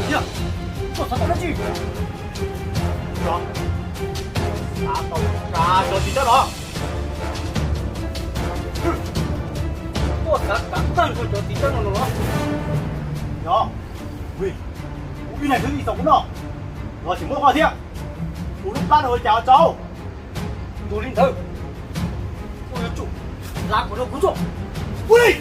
Yog, koj xav tau dab tsi? Xav tau kav cov txiv tsawb no. Koj xav kav tag nrho cov txiv tsawb no los? Yog, kuv ib leeg xwb ib txoj kuv noj, los tsis muab koj thiab. Kuv lub plab no ua cas ua tsau? Yog li ntawd, koj yuav tsum hla kuv rau kuv txoj. Ua li!